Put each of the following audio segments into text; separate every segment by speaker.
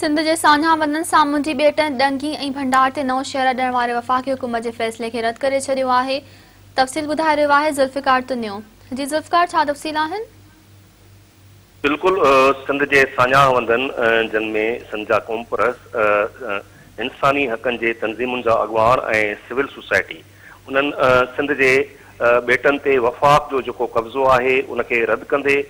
Speaker 1: سنڌ جي ساڃاهه وندن سامونڊي ٻيٽن ڏنگي ۽ ڀنڊار تي نئون شهر اڏڻ واري وفاقي حڪومت جي فيصلي کي رد ڪري ڇڏيو آهي. تفصيل ٻڌائي رهيو آهي ذوالفقار تنيو. جي ذوالفقار ڇا تفصيل آهن؟
Speaker 2: بلڪل سنڌ جي ساڃاهه وندن جن ۾ سنڌ جا قومپرست، انساني حقن جي تنظيمن جا اڳواڻ ۽ سول سوسائٽي انهن سنڌ جي ٻيٽن تي وفاق جو جيڪو قبضو آهي ان کي رد ڪندي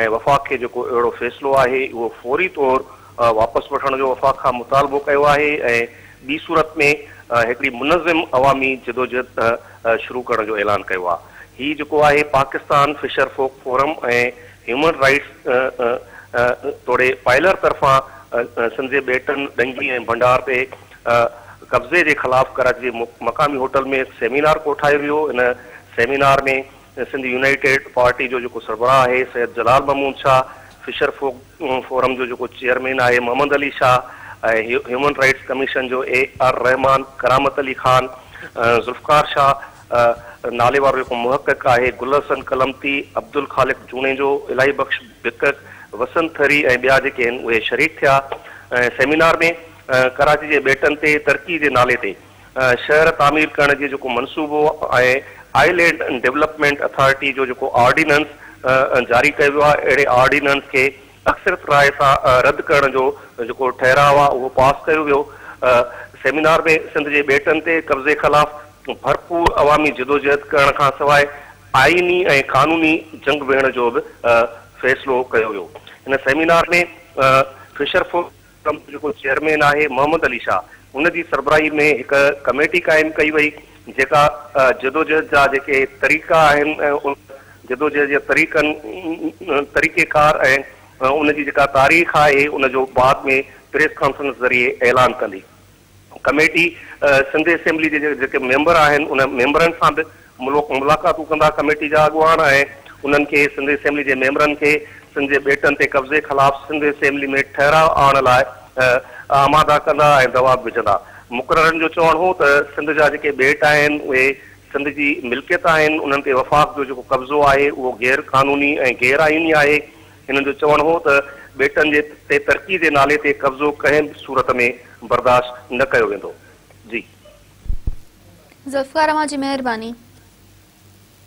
Speaker 2: ۽ وفاق کي جيڪو اهڙو فيصلو آهي اهو فوري طور واپس وٺڻ جو وفاق کان مطالبو ڪيو آهي ۽ ٻي صورت ۾ هڪڙي منظم عوامي جدوجهد شروع ڪرڻ جو اعلان ڪيو آهي. هي جيڪو آهي Pakistan fisher folk forum ۽ human rights توڙي پائلر طرفان سنڌ جي ٻيٽن ڏنگي ۽ ڀنڊار تي قبضي جي خلاف ڪراچي جي مقامي هوٽل ۾ سيمينار ڪوٺايو ويو. ان سيمينار ۾ سنڌ يونائيٽيڊ پارٽي جو جيڪو سربراهه آهي Syed Jalal Mahmood Shah, fisher folk forum جو جيڪو چيئرمين آهي Muhammad Ali Shah ۽ human rights commission جو اي آر رحمان، ڪرامت علي خان، ذوالفقار شاهه نالي وارو جيڪو محقق آهي گل حسن ڪلمتي، عبدالخالق جوڻيجو، الاهي بخش بڪڪ، وسنت ٿري ۽ ٻيا جيڪي آهن اهي شريڪ ٿيا ۽ سيمينار ۾ ڪراچي جي ٻيٽن تي ترقي جي نالي تي شهر تعمير ڪرڻ جي جيڪو منصوبو ۽ آئلينڊ ڊولپمينٽ اٿارٽي جو جيڪو آرڊيننس جاري ڪيو ويو آهي اهڙي آرڊيننس کي اڪثريت راء سان رد ڪرڻ جو جيڪو ٺهراء آهي اهو پاس ڪيو ويو. سيمينار ۾ سنڌ جي ٻيٽن تي قبضي خلاف ڀرپور عوامي جدوجهد ڪرڻ کانسواء آئيني ۽ قانوني جنگ وڙهڻ جو به فيصلو ڪيو ويو. هن سيمينار ۾ فشر فوڪ فورم جو جيڪو چيئرمين آهي محمد علي شاهه ان جي سربراهي ۾ هڪ ڪميٽي قائم ڪئي وئي جيڪا جدوجهد جا جيڪي طريقا آهن ۽ ان جدوجهد جي طريقن طريقي ڪار ۽ ان جي جيڪا تاريخ آهي ان جو بعد ۾ پريس ڪانفرنس ذريعي اعلان ڪندي. ڪميٽي سنڌ اسيمبلي جي جيڪي ميمبر آهن ان ميمبرن سان به ملاقاتون ڪندا ڪميٽي جا اڳواڻ ۽ انهن کي سنڌ اسيمبلي جي ميمبرن کي سنڌ جي ٻيٽن تي قبضي خلاف سنڌ اسيمبلي ۾ ٺهراء آڻڻ لاء آماده ڪندا ۽ دٻاء به وجهندا. مقررن جو چوڻ هو ته سنڌ جا جيڪي ٻيٽ آهن اهي سنڌ جي ملڪيت آهن انهن تي وفاق جو جيڪو قبضو آهي اهو غير قانوني ۽ غير آئيني آهي. هنن جو چوڻ هو ته ٻيٽن جي تي ترقي جي نالي تي قبضو ڪنهن به صورت ۾ برداشت نه ڪيو ويندو. جي.
Speaker 1: ذوالفقار اوهان جي مهرباني.